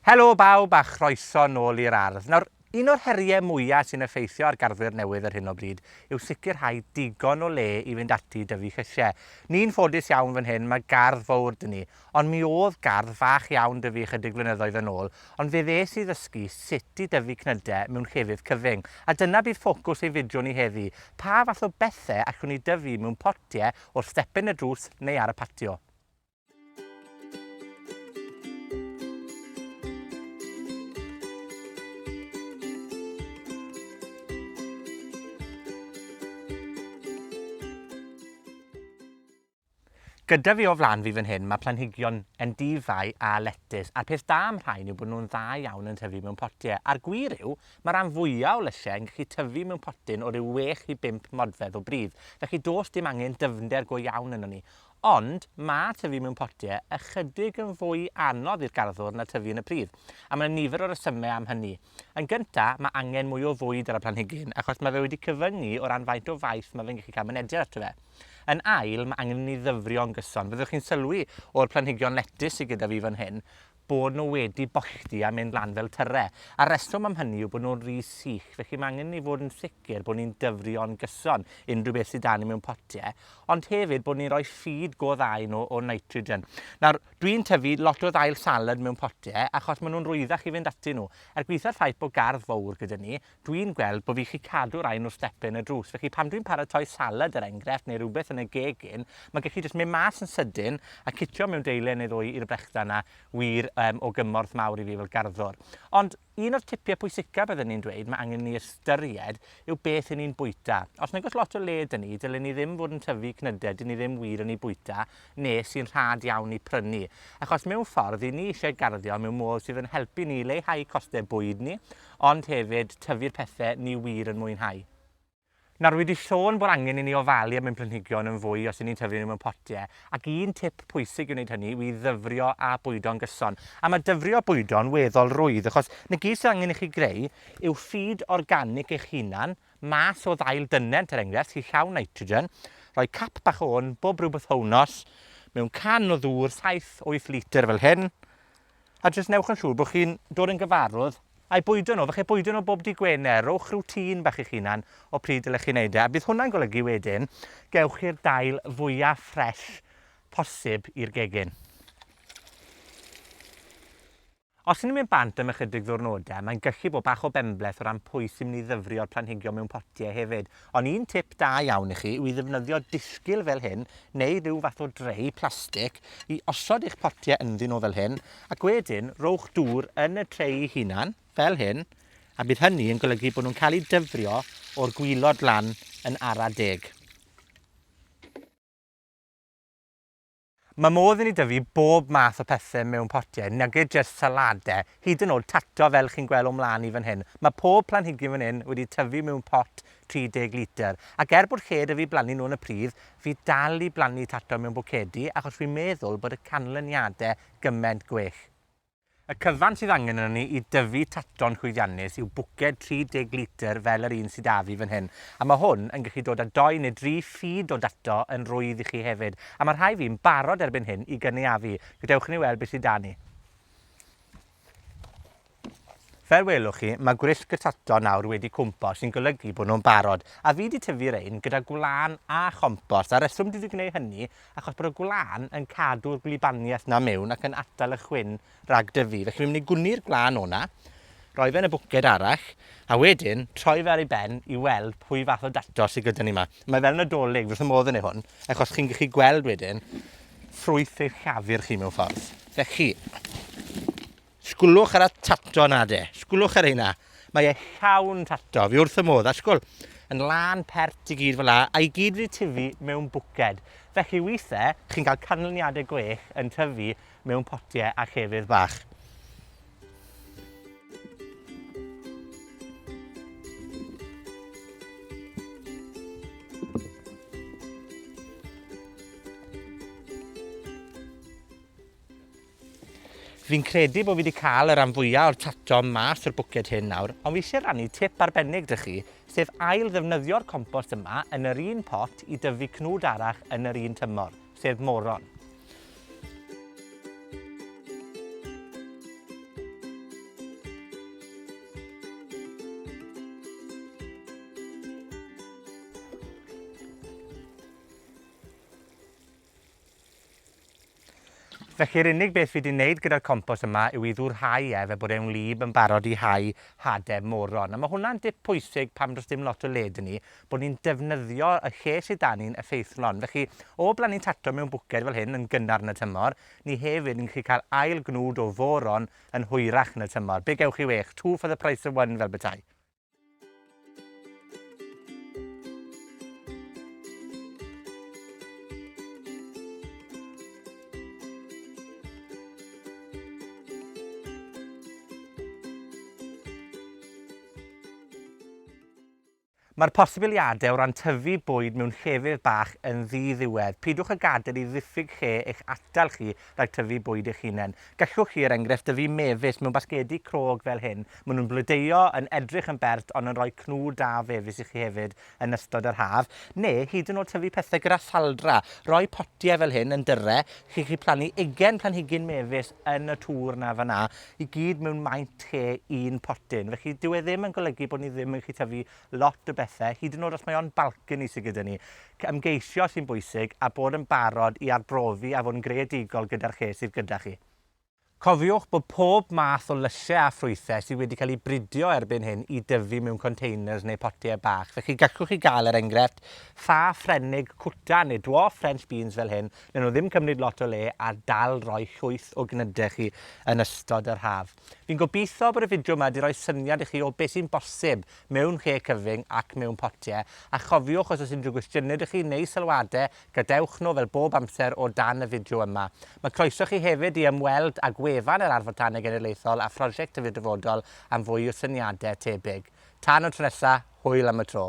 Helo bawb a chroeso nôl i'r ardd. Nawr, un o'r heriau mwyaf sy'n effeithio ar garddwyr newydd ar hyn o bryd yw sicrhau digon o le i fynd ati i dyfu llysiau. Ni'n ffodus iawn fan hyn, mae gardd fowr 'da ni, ond mi o'dd gardd fach iawn 'da fi ychydig flynyddoedd yn ôl, ond fe ddes i ddysgu sut i dyfu cnydau mewn llefydd cyfyng. A dyna bydd ffocws ein fideo ni heddi, pa fath o bethe allwn ni dyfu mewn potiau wrth stepen y drws neu ar y patio. Gyda fi o flan fi fan hyn, mae planhigion endifau a letys, a'r peth da am rhain yw bod nhw'n dda iawn yn tyfu mewn potiau. A'r gwir yw, mae rhan fwyaf o lysiau yn gallu tyfu mewn potyn o ryw wech i bump modfedd o bridd, felly does dim angen dyfnder go iawn yno ni. Ond ma' tyfu mewn potie ychydig yn fwy anodd i'r garddwr na tyfu yn y pridd, a ma' 'na nifer o resyme am hynny. Yn gynta, ma' angen mwy o fwyd ar y planhigyn, achos ma' fe wedi cyfyngu o ran faint o faeth ma' fe'n gallu cael mynediad ato fe. Yn ail, ma' angen i ni ddyfrio'n gyson. Fyddwch chi'n sylwi o'r planhigion letys sy gyda fi fan hyn, bod nhw wedi bollti a mynd lan fel tyrre. A'r reswm am hynny yw bod nhw'n rhy sych, felly mae angen i ni fod yn sicr bod ni'n dyfrio'n gyson unrhyw beth sydd 'da ni mewn potiau, ond hefyd bod ni'n rhoi ffid go dda i nhw o nitrogen. Nawr, dwi'n tyfu lot o ddail salad mewn potiau achos maen nhw'n rwyddach i fynd atyn nhw. Er gwaetha'r ffaith bod gardd fowr gyda ni, Dwi'n gweld bo' fi 'llu cadw rain wrth stepen y drws, felly pan dwi'n paratoi salad, er enghraifft, neu rwbeth yn y gegin, ma' gallu jyst mynd mas yn sydyn a citio mewn deilen neu ddwy i'r brechdan 'na wir yym o gymorth mawr i fi fel garddwr. Ond un o'r tipie pwysica bydden i'n dweud ma' angen i ni ystyried yw beth 'yn ni'n bwyta. Os nag o's lot o le 'da ni, dylen ni ddim fod yn tyfu cnyde 'dyn ni ddim wir yn 'u bwyta, ne sy'n rhad iawn i prynu. Achos mewn ffordd, 'yn ni isie garddio mewn modd sydd yn helpu ni leihau coste bwyd ni, ond hefyd tyfu'r pethe ni wir yn mwynhau. Nawr, wi 'di sôn bod angen i ni ofalu am ein planhigion yn fwy os 'yn ni'n tyfu nhw mewn potie, ac un tip pwysig i wneud hynny yw i ddyfrio a bwydo'n gyson. A ma' dyfrio a bwydo'n weddol rwydd, achos 'na gyd sydd angen i chi greu yw ffid organic eich hunan, mas o ddail dynent, er enghraifft, sy'n llawn nitrogen, rhoi cap bach o hwn bob rhyw bythownos mewn can o ddŵr, 7-8 litr fel hyn, A jyst newch yn siŵr bod chi'n dod yn gyfarwydd a'u bwydo nhw. Falle bwydo nhw bob dydd Gwener, rowch routine bach i'ch hunan o pryd dylech chi wneud e. A bydd hwnna'n golygu wedyn, gewch chi'r dail fwya ffres posib i'r gegin. Os 'yn ni'n mynd bant am ychydig ddiwrnode, mae'n gallu bod bach o benbleth o ran pwy sy'n mynd i ddyfrio'r planhigion mewn potie hefyd. Ond un tip da iawn i chi yw i ddefnyddio disgyl fel hyn, neu ryw fath o drei plastig, i osod eich potiau ynddyn nhw fel hyn, ac wedyn rowch dŵr yn y trei eu hunan, fel hyn, a bydd hynny yn golygu bod nhw'n cael eu dyfrio o'r gwilod lan yn ara deg. Mae modd i ni dyfu bob math o pethe mewn potiau, nage jyst salade, hyd yn o'd tato fel chi'n gwel' o mlan i fan hyn. Ma' pob planhigyn fan 'yn wedi tyfu mewn pot 30 litr, ac er bod lle 'da fi blannu nw yn y pridd, fi dal i blannu tato mewn bwcedi achos fi'n meddwl bod y canlyniade gyment gwell. Y cyfan sydd angen arnon ni i dyfu tato'n llwyddiannus yw bwced 30 litr fel yr un sy 'da fi fan hyn. A ma' hwn yn gallu dod â dou neu dri ffid o dato yn rwydd i chi hefyd. A ma' rhai fi'n barod erbyn hyn i gynaeafu. Gadewch i ni weld beth sy 'da ni. Fel welwch chi, mae gwrysg y tato nawr wedi cwmpo, sy'n golygu bod nhw'n barod. A fi 'di tyfu rein gyda gwlân a chompost, a'r reswm dwi 'di gwneud hynny, achos bod y gwlân yn cadw'r gwlybaniaeth 'na mewn ac yn atal y chwyn rhag dyfu. Felly fi'n mynd i gwni'r gwlân o'na, roi fe yn y bwced arall, a wedyn troi fe ar ei ben i weld pwy fath o dato sydd gyda ni 'ma. Mae fel Nadolig, wrth y modd yn ei hwn, achos chi'n gallu gweld wedyn ffrwyth eich llafur chi mewn ffordd. Felly, Sgwlwch ar y tato 'na de. Sgwlwch ar heina. Mae e llawn tato. Fi wrth y modd. A sgwl, yn lân pert i gyd fel 'a, a i gyd wedi tyfu mewn bwced. Felly withe, chi'n cael canlyniadau gwell yn tyfu mewn potiau a llefydd bach. Fi'n credu bo' fi 'di ca'l y ran fwya o'r tato mas o'r bwced hyn nawr, ond fi isie rannu tip arbennig 'da chi, sef ail ddefnyddio'r compost yma yn yr un pot i dyfu cnwd arall yn yr un tymor, sef moron. Felly'r unig beth fi 'di neud gyda'r compos yma yw i ddwrhau e fel bod e'n wlyb yn barod i hau hade moron. A ma' hwnna'n dip pwysig pam do's dim lot o le 'da ni, bod ni'n defnyddio y lle sydd 'da ni'n effeithlon. Felly, o blannu tato mewn bwced fel hyn yn gynnar yn y tymor, ni hefyd yn gallu cael ail gnwd o foron yn hwyrach yn y tymor. Be gewch chi wech? Two for the price of one fel petai. Mae'r posibiliadau o ran tyfu bwyd mewn llefydd bach yn ddi-ddiwedd. Pidwch â gadael i ddiffyg lle eich atal chi rhag tyfu bwyd eich hunain. Gallwch chi, er enghraifft, dyfu mefus mewn basgedi crog fel hyn. Maen nhw'n blodeuo, yn edrych yn bert, ond yn rhoi cnwd da o fefus i chi hefyd yn ystod yr haf. Neu hyd yn oed tyfu pethau gyda saldra. Rhoi potiau fel hyn yn dyrau, chi chi plannu ugain planhigyn mefus yn y tŵr 'na fan'na, i gyd mewn maint lle un potyn. Felly dyw e ddim yn golygu bod ni ddim yn gallu tyfu lot o bethe, hyd yn oed os mae o'n balcony sydd gyda ni. Ymgeisio sy'n bwysig a bod yn barod i arbrofi a fod yn greadigol gyda'r lle sydd gyda chi. Cofiwch bod pob math o lysiau a ffrwythau sydd wedi cael eu bridio erbyn hyn i dyfu mewn containers neu potiau bach. Felly gallwch chi gael, er enghraifft, ffa Ffrenig cwta neu dwarf French beans fel hyn, wnawn nhw ddim cymryd lot o le a dal roi llwyth o gnydau chi yn ystod yr haf. Fi'n gobeithio bod y fideo yma wedi rhoi syniad i chi o beth sy'n bosib mewn lle cyfyng ac mewn potiau, a chofiwch os oes unrhyw gwestiynau 'da chi neu sylwadau, gadewch nhw fel bob amser o dan y fideo yma. Mae croeso chi hefyd i ymweld â gwefan yr Ardd Fotaneg Genedlaethol a Phrosiect Tyfu'r Dyfodol am fwy o syniadau tebyg. Tan y tro nesa, hwyl am y tro.